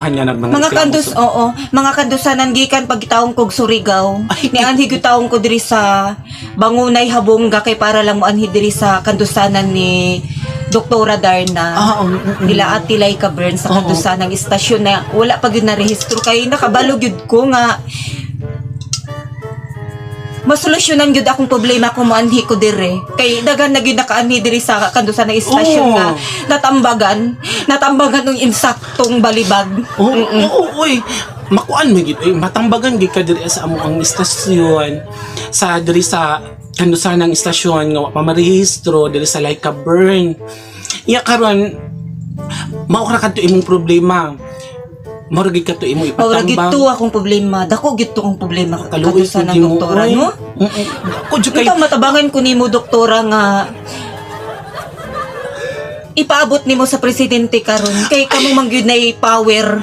Kanya nagmang Mga kandus, oo, mga kandusanan, gikan pagtaong kog Surigao. Nianhi gyud taong ko diri sa Bangunay, Habongga, kay para lang moanhi diri sa kandusanan ni Doktora Darna. Ah, oo. Nila Ate Laika Bern sa kandusanang istasyon na wala pa gyud na rehistro, kay nakabalo gyud ko nga masolusyonan gyud akong problema kung moanhi ko dire, kay daghan na gyud nakaanhi diri sa kandusan ng istasyon nga natambagan natambagan ng insaktong balibag. Oo, oo, oy. Makuan man gid, oy, matambagan gid ka diri sa amo ang istasyon. Sa diri sa kandusanang istasyon nga wa pa marehistro diri sa Laika Burn. Iya karon mao ra kadto imong problema. Mao ra gid kadto imong Mao ra gyud ipatambang. to akong problema. Dako gyud to akong problema, Kaluoy kandusan ko ng nimo, doktora, oy. no? Ako jud kay Ikaw, matabangan ko nimo, doktora, nga ipaabot nimo sa presidente karon, kay kamo man gyud nay power.